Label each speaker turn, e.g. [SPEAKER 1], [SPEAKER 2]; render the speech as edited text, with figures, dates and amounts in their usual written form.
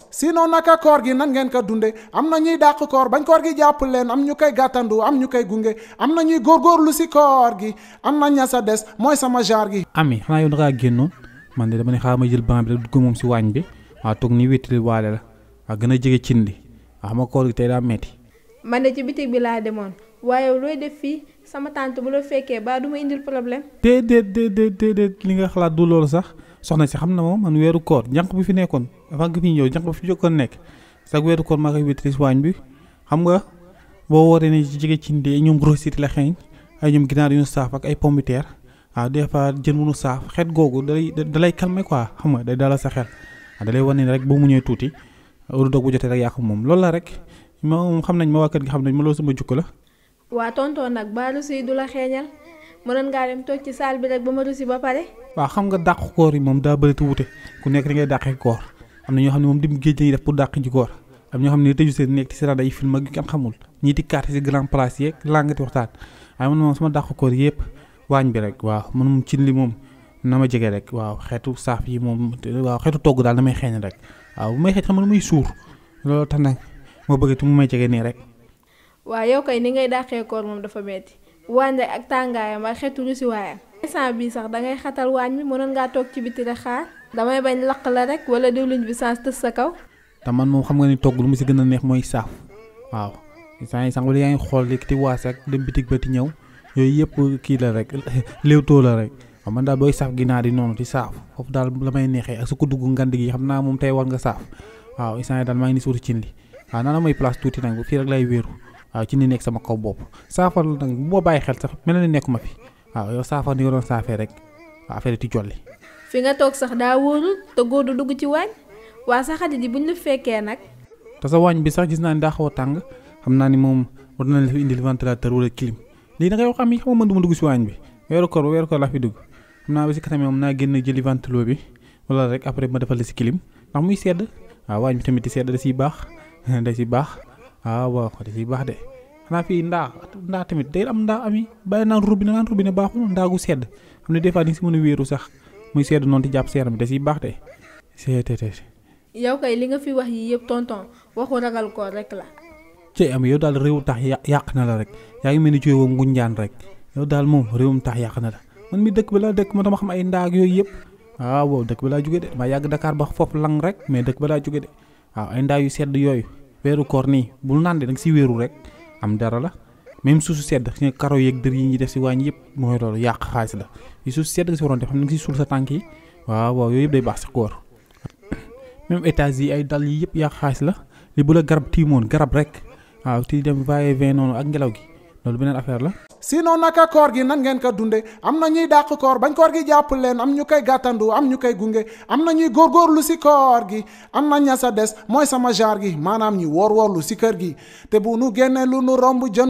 [SPEAKER 1] sinon naka koor gi nan ngeen ko dunde am na ñuy dàq koor bañ koor gi jàpp leen am ñu koy gàttandu am ñu koy gunge am na ñuy góorgóorlu si koor gi am na ña sa des mooy sama genre gi.
[SPEAKER 2] ami xanaa yow da ngaa génnoon man de dama ne xaaral ma jël banc bi rek dugg moom si waañ bi waaw toog ni wéttali waale la waaw gën a jege cin li waaw ma koor gi tey daa metti.
[SPEAKER 3] man de ci bitig bi laa demoon waaye looy def fii sama tante bu la fekkee ba du ma indil problème.
[SPEAKER 2] déedéet li nga xalaat du loolu sax soxna si xam na moom man weeru koor jànq bi fi nekkoon avant nga fi ñëw jànq bi fi jokkoon nekk sax weeru koor maa koy wéttali si waañ bi xam nga boo wooree ne ci jege cin li ñoom brossiti la xeeñ ay ñoom ginaar yu ñu saaf ak ay pomme de terre waaw des fois jën wu ñu saaf xeet googu dalay calmer quoi xam nga day dalal sa xel da lay wane ne rek boo mu ñëwee tuuti heure dog bu jotee rek yaa ko moom loolu la rek moom xam nañ ma waa kër gi xam nañ ma loolu sama jukko la.
[SPEAKER 3] waa tonton nag ba rusi du la xeeñal mënoon ngaa dem toog ci salle bi rek ba ma rusi ba pare.
[SPEAKER 2] waaw xam nga dàq koor yi moom daa bëri te wute ku nekk da ngay dàqee koor am na ñoo xam ne moom dim géej lañuy def pour dàq ci koor am ñoo xam ne tëju seen nekk ci seen ay film ak kenn xamul ñii di carte ci grand place yeeg langati waxtaan waaye man moom sama dàq koor yëpp waañ bi rek waaw man moom cin li moom na ma jege rek waaw xeetu saaf yi moom waaw xeetu togg daal damay xeeñ rek waaw bu may xeeñ xam nga muy suur loolu tax nag moo bëgg tu mu may jege nii rek.
[SPEAKER 3] waaw yow kay ni ngay dàqee koor moom dafa metti waañ rek ak tàngaayam ak xeetu rusi waayam instant bii sax dangay xatal waañ bi mënoon ngaa toog ci biti rek xaar damay bañ laq la rek wala diwlin bi sans tës sa kaw.
[SPEAKER 2] te man moom xam nga ni togg lu mu si gën a neex mooy saaf waaw saa yi sax wala yaa ngi xool léegi ti waas ak dem bitig ba ti ñëw yooyu yëpp kii la rek léewtoo la rek waaw man daal booy saaf ginaar yi noonu ti saaf foofu daal la may neexee ak su ko dugg ngand gi xam naa moom tey war nga saaf waaw instant yi daal maa ngi ni suuti cin li waaw naa la may place tuuti nag fii rek lay wéeru waaw ci ni nekk sama kaw bopp saafal nag boo bàyyi xel sax mel na ni nekkuma fi waaw yow saafal ni nga doon saafee rek waaw affaire ti jolli
[SPEAKER 3] fi nga toog sax daa wóorul te góor du dugg ci waañ waa sa xarit yi buñ la fekkee nag.
[SPEAKER 2] te sa waañ bi sax gis naa ni daa xaw a tàng xam naa ni moom war nañ la fi indil ventilateur wala clim lii da ngay wax xam yi xam nga man du ma dugg si waañ bi weeru koor laa fi dugg xam naa ba si kanam moom naa génn jëli ventilo bi wala rek après ma defal la si clim ndax muy sedd waaw waañ bi tamit di sedd da siy baax da siy baax waaw da siy baax de xanaa fii ndaa tamit day am ndaa ami bàyyi naan robinet baaxul ndaa gu sedd xam ne des fois di nga si mën a wéeru sax muy sedd noonu ti jàpp seeram da siy baax de seeteet.
[SPEAKER 3] yow kay li nga fi wax yi yëpp tonton waxu ragal koor rek la.
[SPEAKER 2] ci am yow daal réewum tax yàq na la rek yaa ngi mel ni ci yow ngunjaan rek yow daal moom réewum tax yàq na la man mi dëkk ba laa dëkk ma dama xam ay ndaag yooyu yëpp waaw dëkk ba laa jóge de maa yàgg Dakar ba foofu lang rek mais dëkk ba laa jóge de waaw ay ndaa yu sedd yooyu weeru koor nii bul naan de da nga si wéeru rek am dara la même suuf sedd si nga karo yeeg dër yi ñuy def si waañ yëpp mooy loolu yàq xaalis la yi suuf sedd nga si waroon def xam ne nga si suul sa tànk yi waaw yooyu yëpp day baax si koor même états yi ay dal yi yëpp yàq xaalis la li bu la garab tiimoon garab rek waaw ti dem vaye vin noonu ak ngelaw gi loolu beneen affaire la.
[SPEAKER 1] sinon naka koor gi nan ngeen ko dunde am na ñuy dàq koor bañ koor gi jàpp leen am ñu koy gàttandu am ñu koy gunge am na ñuy góorgóorlu si koor gi am na ña sa des mooy sama genre gi maanaam ñi woor woorlu si kër gi te bu nu génnee lu nu romb jën